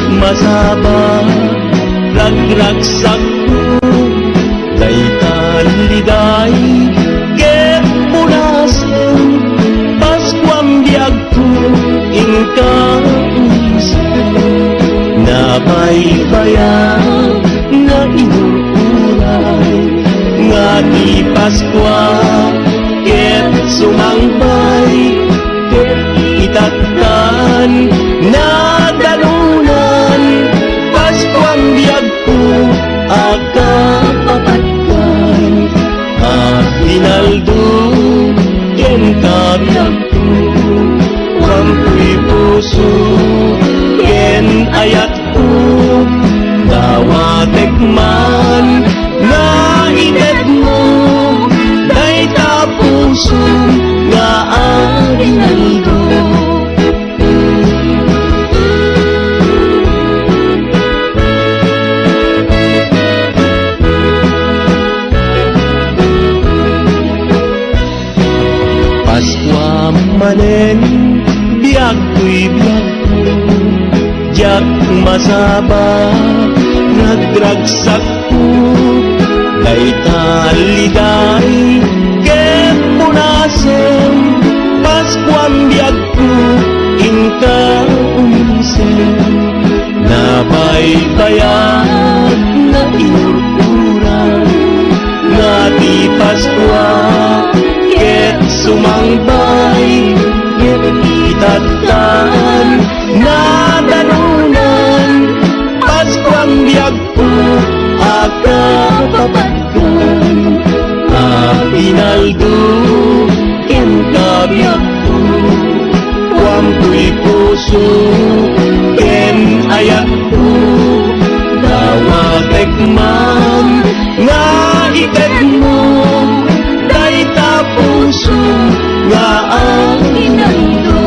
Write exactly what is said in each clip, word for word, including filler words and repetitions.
Masaba, ragragsakko, dayta liday ket punasen, Paskuam biagko, inka umisen. Nabaybayag nga inururay, nga ti Paskua ket sumangbay, ket itattan, nadalunan, Paskuam biagko a kapapatkan, aginaldo ken kabiagko, kuamkoy puso ken ayat Dawatek man nga itedmo dayta puso nga aginaldo. Paskua manen, biagkoy biagko, diak masaba, ragragsakko, dayta liday ket punasen, Paskuam biagko, inka umisen. Nabaybayag nga inurkuran, nga ti Paskua ket sumangbay, ket itattan, nadalunan, Paskuam biagko a kapapatkan, aginaldo ken kabiagko. Kuamkoy puso ken ayatko, dawatek man nga itedmo dayta puso nga aginaldo.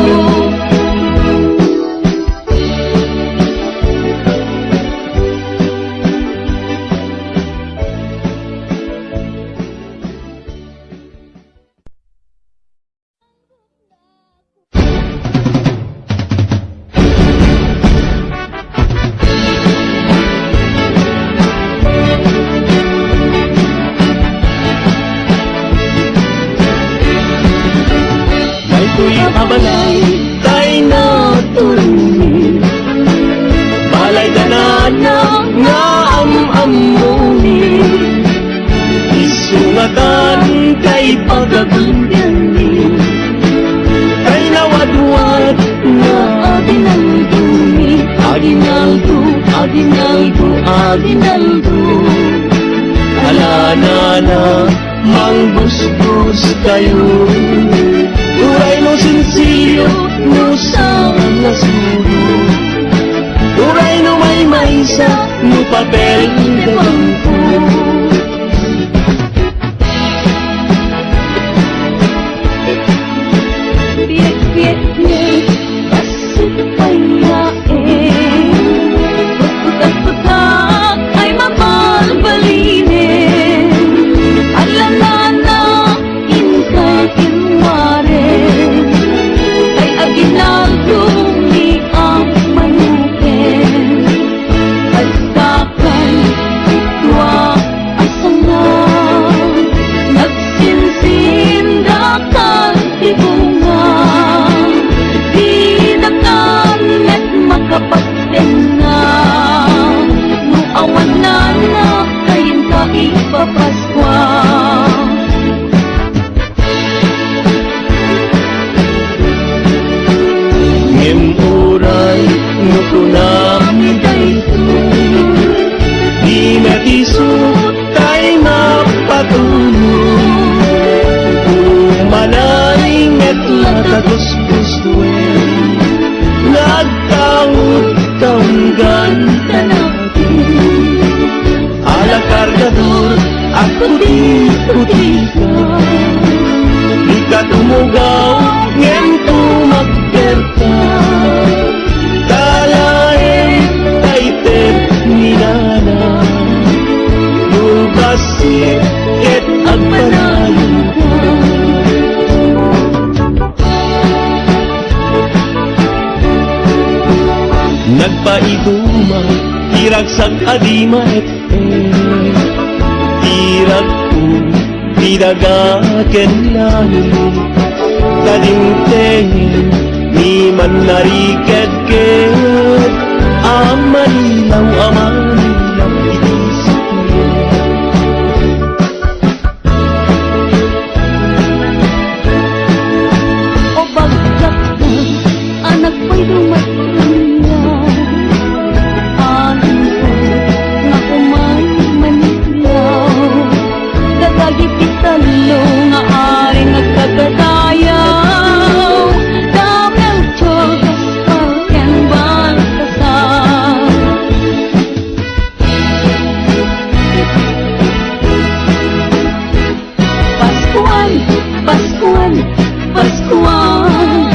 Daytoy a balay tay natulongmi, balay danana nga am-ammomi. Isu ngatan tay pagagudyanmi, tay nawadwad nga aginaldomi, aginaldo, aginaldo, aginaldo. Ala nana, manggusgos kayo. Uray no sinsilyo, no saan nga suro. Uray no maymaysa, no papel de bangko. Piekpieknek, bassit pay laeng. Putputputput ay mabalbalinen. Ala nana, inkay kinwaren. Ay aginaldomi a manuken. Ay Dakay ti tua a sanga, nagsinsin dakay ti bunga, didakay met makapagtengnga, no awan nana, kayen ta ipapaskua. Ngem uray no kunam daytoy, di met isu tay mapatulong. Umanay met la ta gusgusuen, nga agtaud ta unggan ta natin. Ala kargador, agkuti-kutika. Dika tumugaw, ngem tumagderka. Talaem ta ited ni nana. No bassit ket agpanayon. Nagpaiduma ti ragsak a di maet-et, ti ragko ti daga ken langit. Kadinten ni mannariketket a malilaw a manilaw iti sipnget. O baggatna a nagpaiduma kaniak, alinko nga umay manilaw. Kadagiti tallo nga ari nagkakadayaw, da Melchor, Gaspar, ken Baltasar. Paskuan, Paskuan, Paskuan.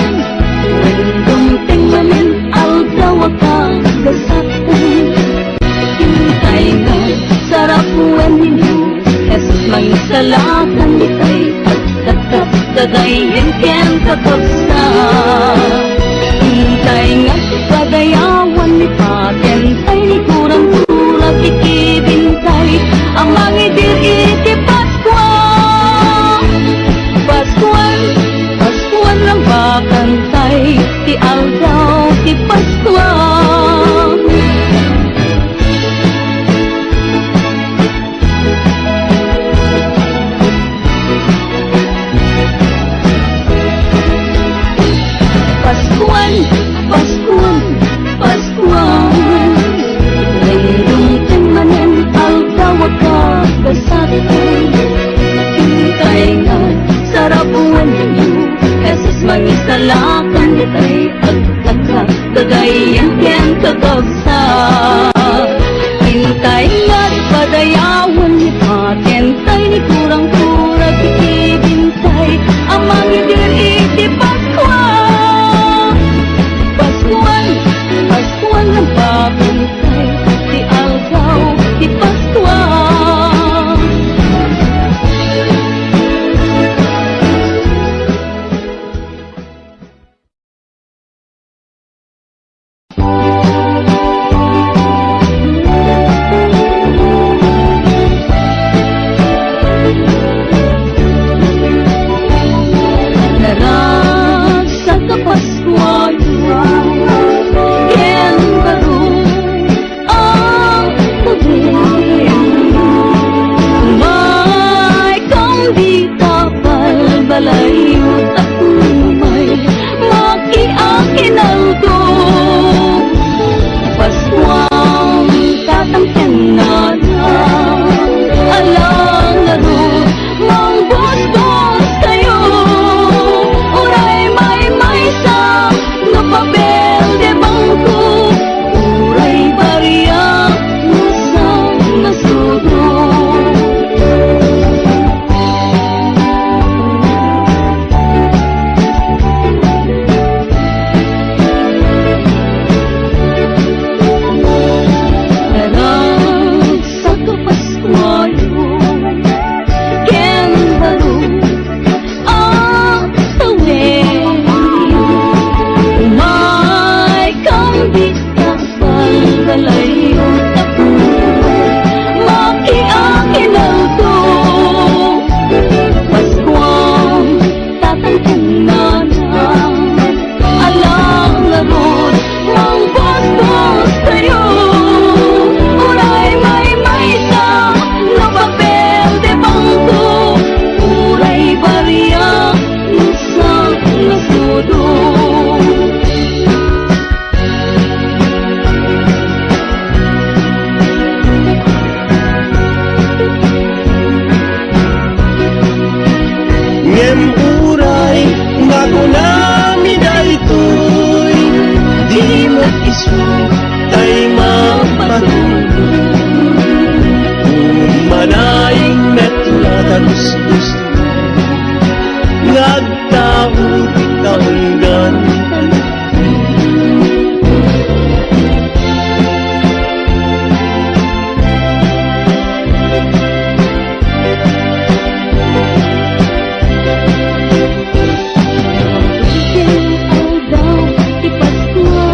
Wen dumteng manen aldaw a kagasat. Intay nga sarap wenno, Jesus mangisalakan itay agtatak dadayen ken kakabsat. Intay nga padayawan ni Patentay ni Kurang Tura ti kibintay a mangidir iti Paskua. Paskuan, Paskuan, rang bakantay ti aldaw ti Paskua. Paskuan, Paskuan, Paskuan. Wen dumteng manen aldaw a kagasatan. Intay nga sarap wenno, Jesus mangisalakan itay agtatak dadayen ken kakabsat. Intay nga padayawan ni Patentay ni Kurang Tura ti kibintay a mangidir iti Paskua. Paskuan, Paskuan, rang bakantay ti aldaw ti Paskua. Naragsak a Paskuayo ken baro a pagin. Umay kam dita balbalayyo tapno umay makiakinaldo. Paskuam, tatang ken nanang, ala ngarud mangbusbos kayo. Uray maymaysa nga papel de bangko, uray bariak nga sangasudo. Naragsak a Paskuayo ken baro a tawen. Umay kam dita balbalayyo tapno makiakinaldo. Paskuam, tatang ken nanang, ala ngarud mangbusbos kayo. Uray maymaysa nga papel de bangko, uray bariak nga sangasudo. Ngem uray makunami daytoy, di met isu tay mapatulong. Umanaing met la ta gusgusto nga agtaud ta unggan. Aldaw ti Paskua,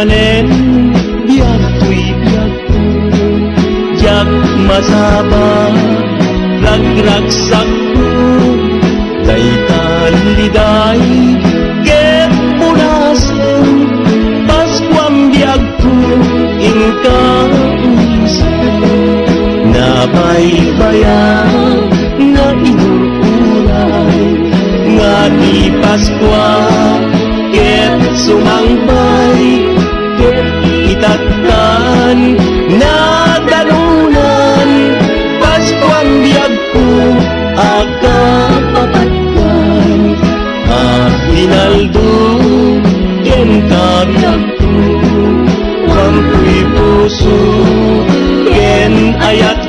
Len, biag toy biagko, diak masaba, ragragsakko, dayta liday ket punasem, Paskuam biagko, inka umisem. Nabaybayag, nainur-uray, nga ti Paskua ket sumangpay, ket itattan, nadanunan, Paskuam biagko a kapapatgan, Aguinaldo ken kabiagko, kuamkoy puso ken ayat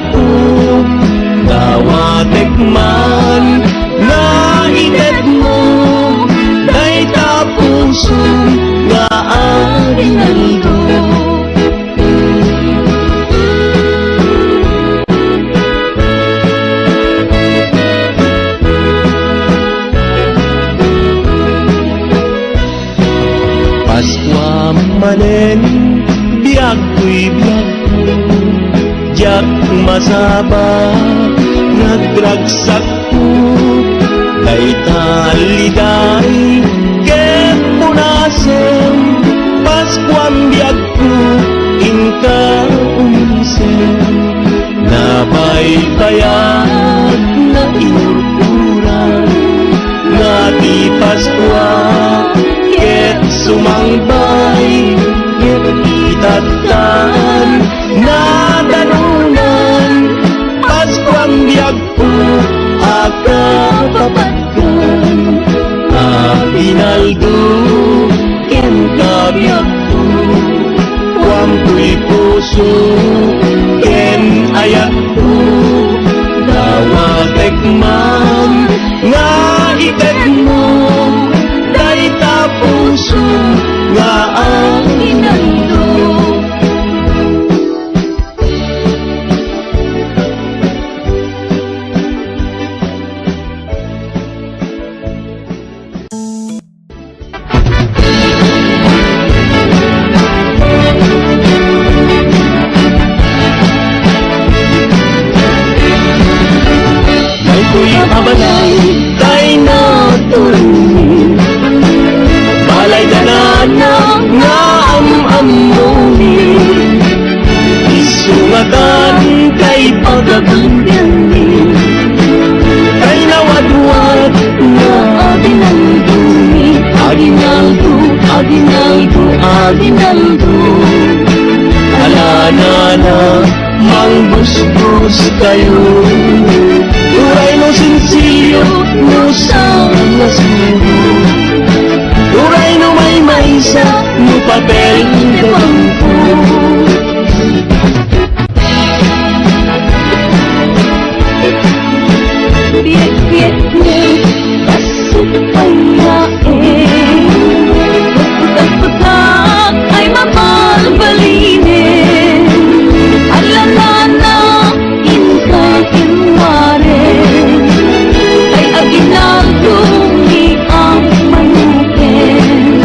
Dawatek man nga itedmo dayta puso nga aginaldo. Paskua manen, biagkoy biagko, diak masaba, nagragsakko, dayta liday ket punasem, Paskuam biagko, inka umisem. Nabaybayag, nainurkuran, nga ti Paskua ket sumangpay, ket itattan, nadanunan, Paskuam biagko a kapapatgan, Aguinaldo ken kabiagko. Kuamkoy puso ken ayatko, dawatek man nga itedmo dayta puso nga aginaldo. Daytoy a balay tay naturengmi, balay da nana nga am-ammomi. Isu ngatan tay pagagayemmi, tay nawadwad nga aginaldomi. Aginaldo, aginaldo, aginaldo. Ala nana, manggusgos kayo. Uray no sensilio, no sanga sugo. Uray no maymaysa, no papel de bangko. Piek-piek ni, kasupay laeng. Pagpagpagpag ay mabalbalinen. Alanana, inkay inwaren. Ay aginaldo ni ang manuken.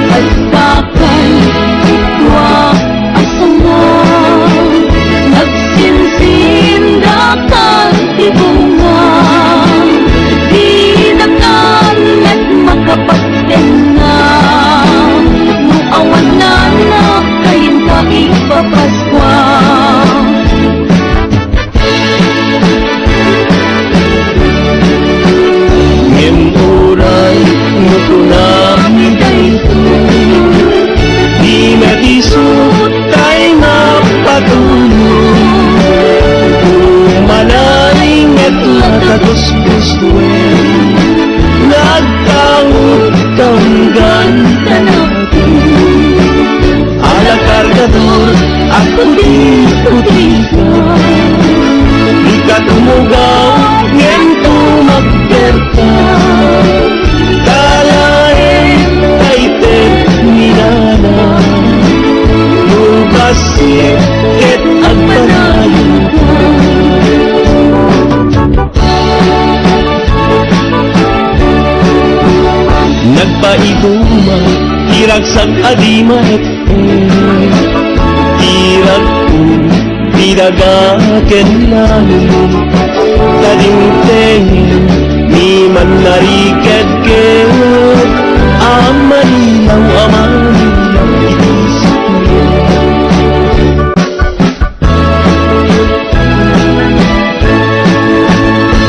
Agpakan, itwa, Asana nagsinsindakan ti bunga, dinakan met makapagtengnga, no awan nana kayen ta ipapaskua. Ngem uray no kunami daytoy, di met isu tay mapatulong. Umanay met la ta kuskusen, nga agtaud ka unggan ta Ala kargador, agkutikutika. Dika tumugaw, ngem tumagderka. Kalaem, dayta ni nana. No bassit ket agpanayon. Nagpaiguma ti ragsak a di maet, Iragko ti daga ken lanum, ta dimteng ni mannariked ket a manilaw a manilaw iti suknam.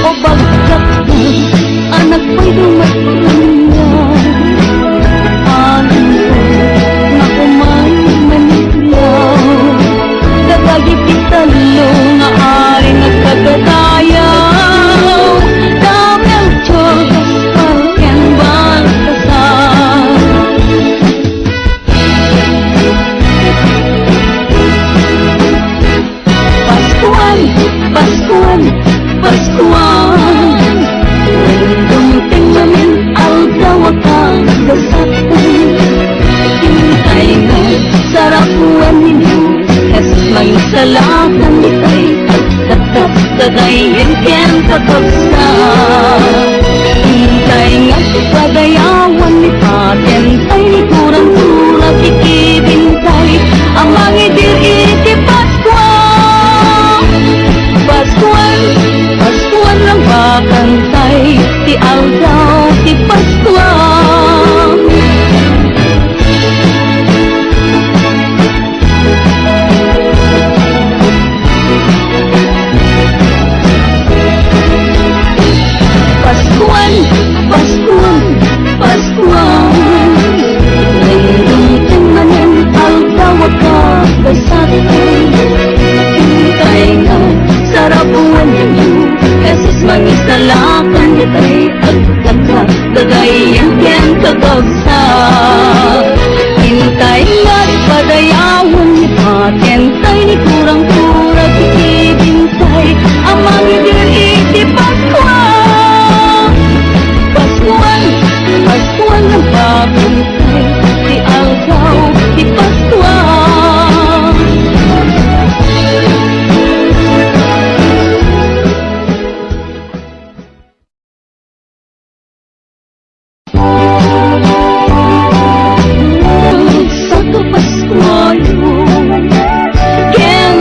O bagkatmo a nagpaydo met kaniak, alingko nga umay maniklaw. Kadagiti tallo nga ari nagkagadayaw, da Melchor, Gaspar, ken Baltasar. Paskuan, Paskuan, Paskuan. Wen dumteng manen aldaw a kagasat. Intay nga sarap wen ni Jesus, mangisalakan itay agtatap, dadayen ken kakabsat. Intay nga padayawan ni Patentay, ni Kurang Tura ti kibintay a mangidir iti Paskua. Paskuan, Paskuan, nang bakantay ti aldaw ti Paskua. Paskuan, Paskuan, Paskuan. Wen dumteng manen aldaw a kagasat. Intay nga sarap wen ni Jesus, mangisalakan itay agtatap, dadayen ken kakabsat. Intay nga padayawan ni Patentay, ni Kurang Tura ti kibintay a mangidir iti Paskua. Paskuan, Paskuan, nang bakantay ti aldaw ti Paskua. Saka Paskuayo ken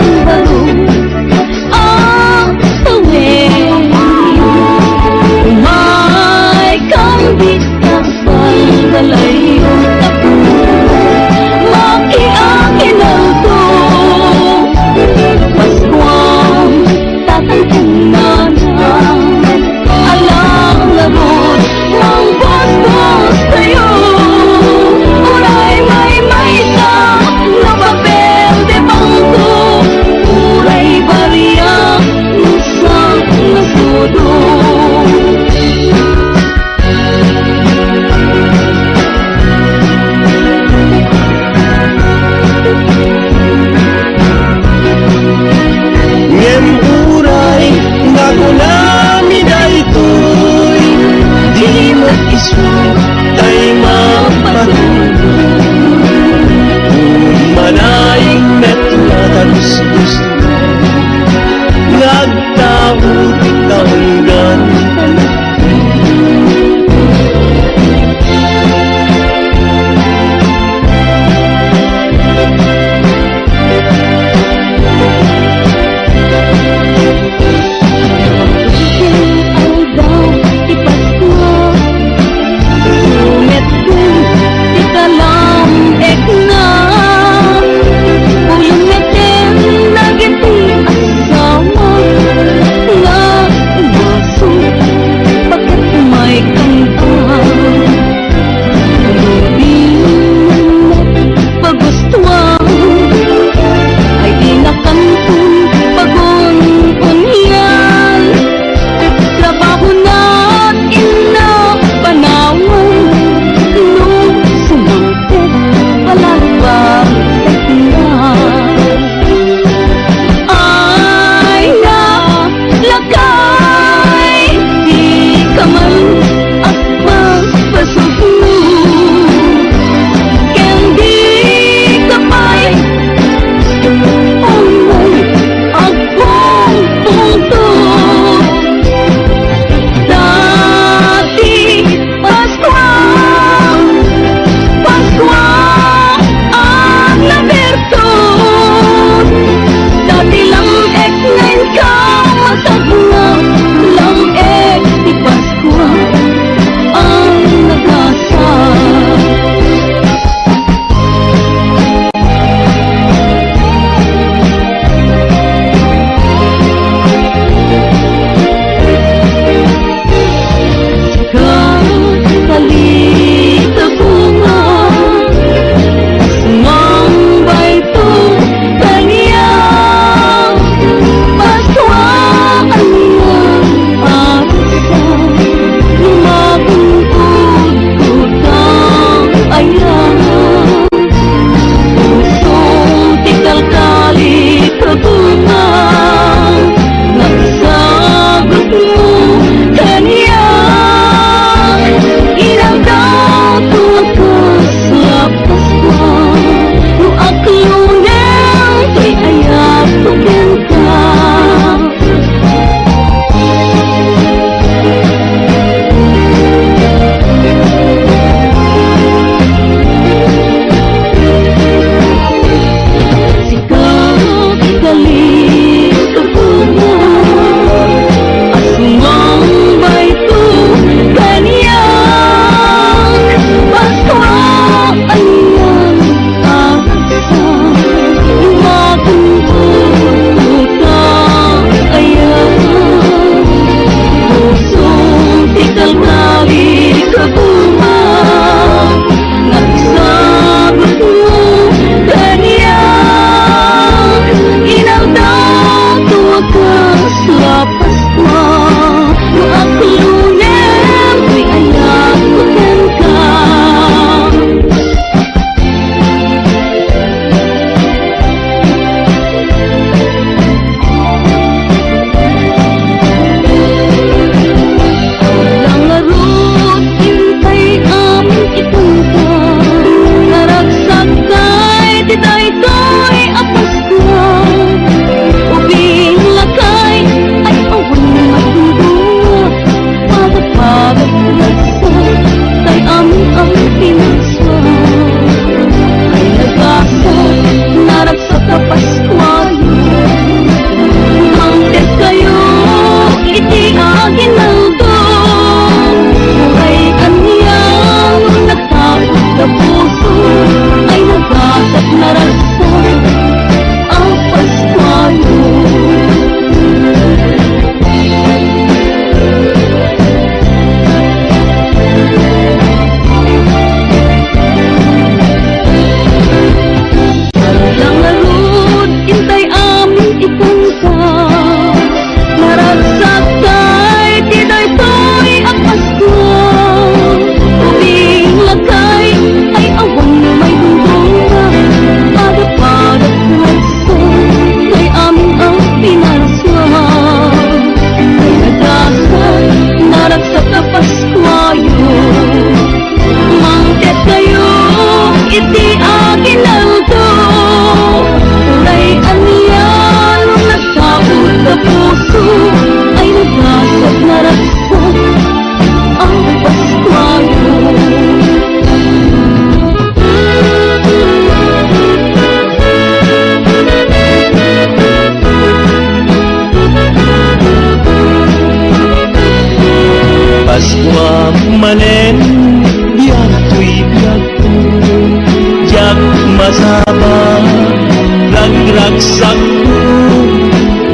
Sakko,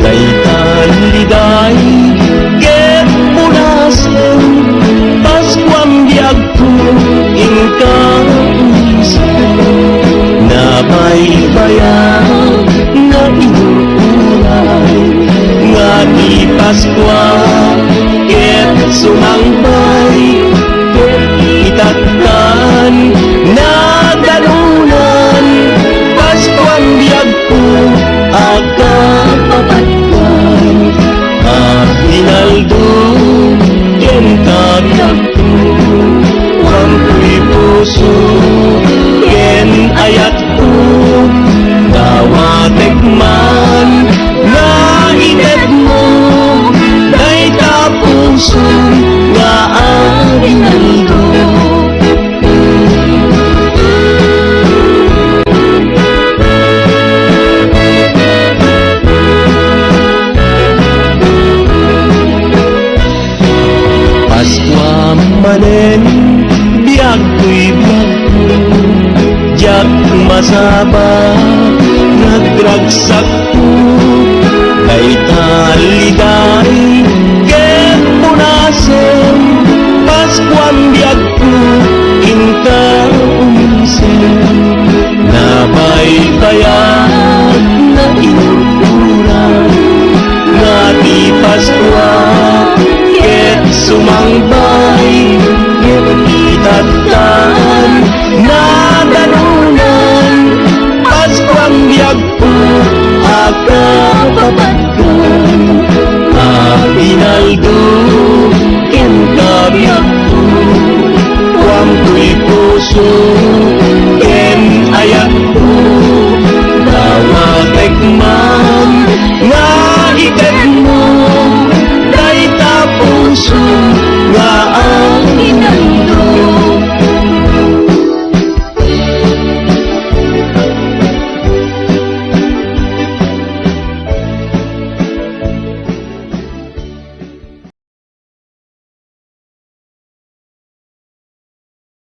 dayta liday ket punasen, Paskuam biagko, inka umisen. Nabaybayag, nainur-uray, nga ti Paskua ket sumangbay, ket itattan, nadanunan, Paskuam biagko, a kapapatkan, aginaldo, ken kabiagko, kuamkoy puso, ken ayat Dawatek man nga itedmo dayta puso nga aginaldo. Paskua manen, biagkoy biagko, diak masaba, nagragsakko, dayta liday ket punasen, Paskuam biagko, inka umisen. Nabaybayag, nainur-uray, nga ti Paskua ket sumangbay.